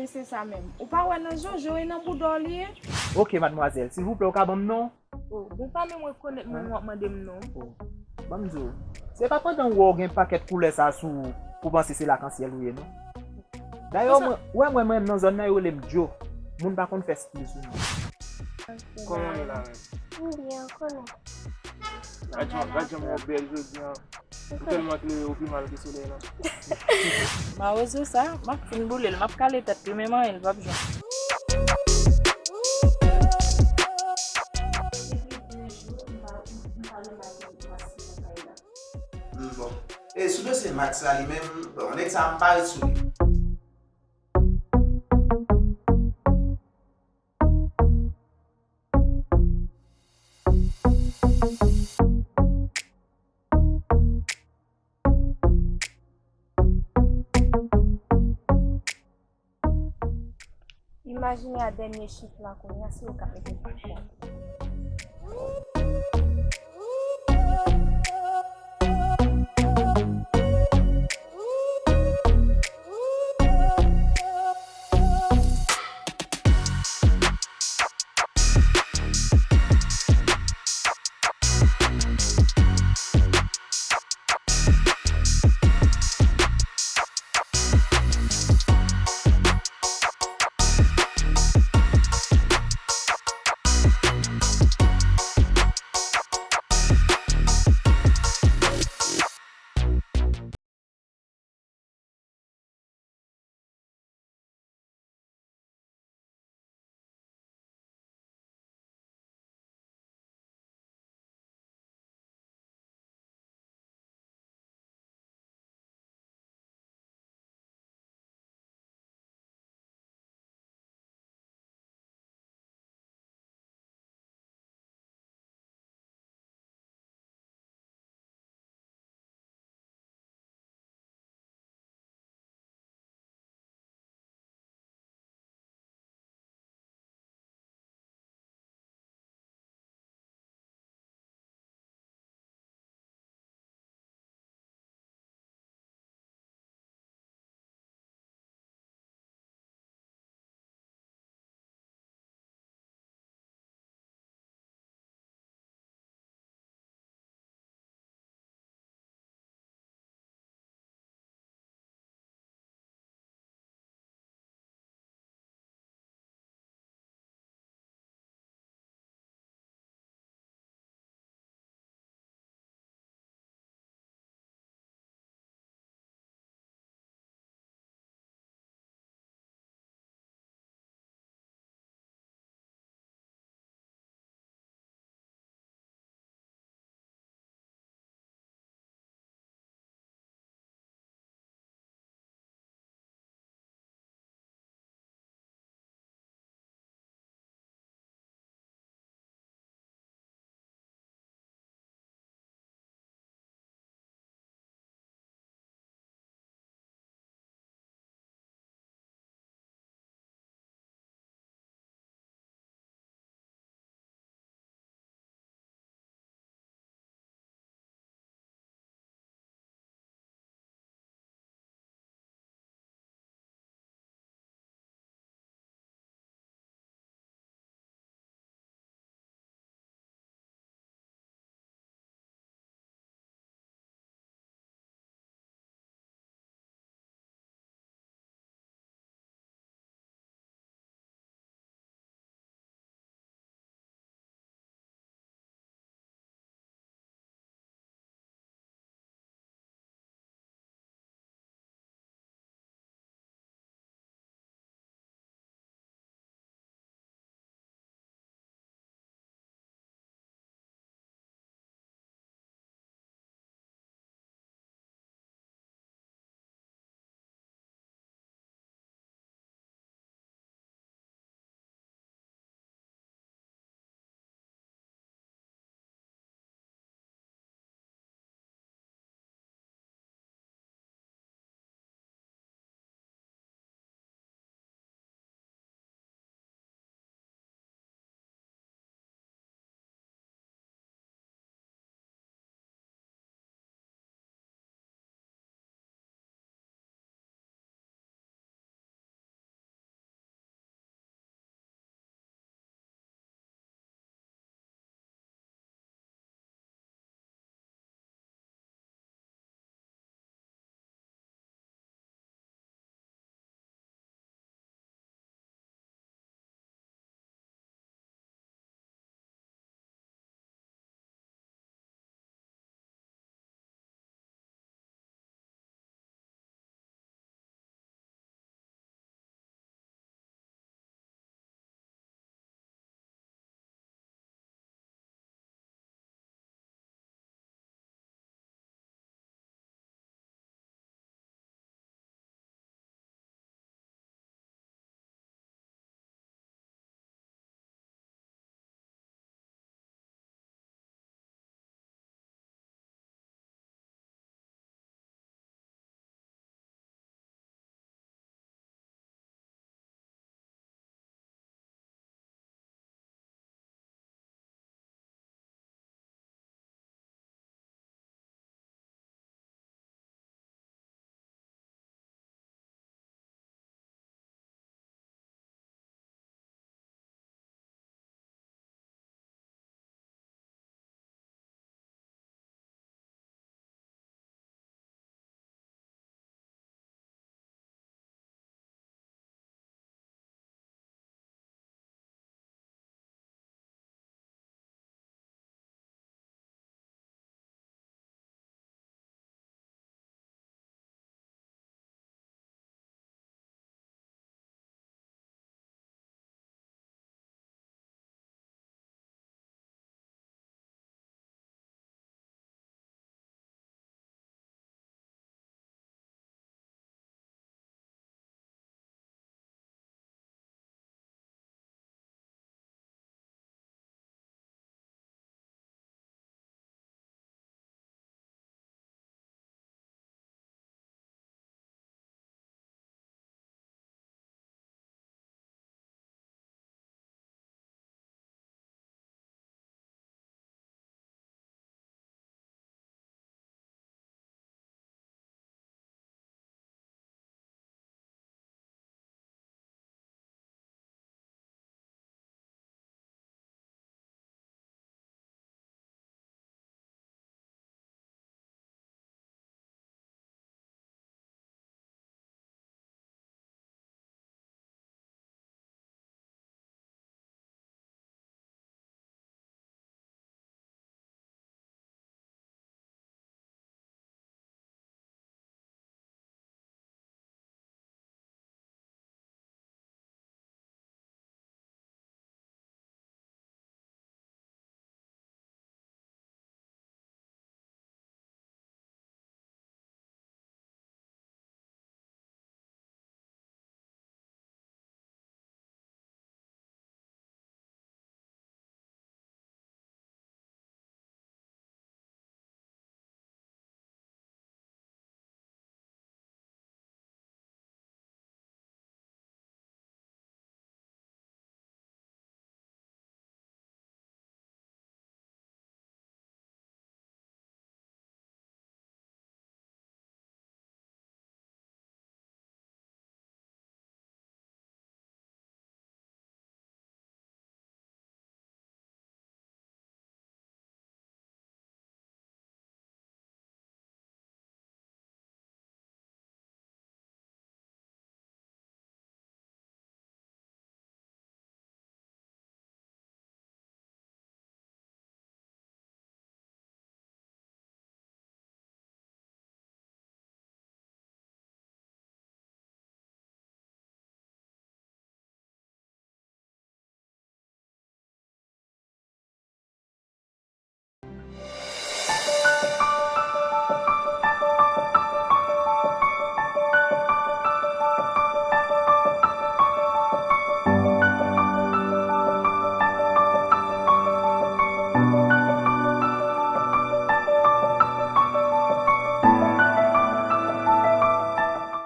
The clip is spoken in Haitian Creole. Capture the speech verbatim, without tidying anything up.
Se sa menm. Ou pa wè nan jojo e nan bouda w li ye? Ok, madmwazèl, silvouplè, ou ka ban m non? Oh, bon, pa menm rekonèt mwen, w ap mande m non. Ban m di w, se pa pandan w wè w gen pakèt koulè sa sou ou pou w panse se lakansyèl ou ye non. Dayè, mwen, wè mwen menm nan zòn nan yo rele m Djo. Moun pa konn fè stil sou mwen. Kòman w ye la menm? M byen, ou konnen. Gad jan, gad jan mwen bèl jodi an. Ou tèlman klere, ou pi mal ke solèy la. Mawozo sa, m ap fin boule l, m ap kale tèt li, menm anyen l p ap jwenn. Mm, bon. E sou dosye Max la li menm, bon, nèg sa m pa ret sou li. Imajine a dènye chif la kounye a, se ou k ap mete l pou kont.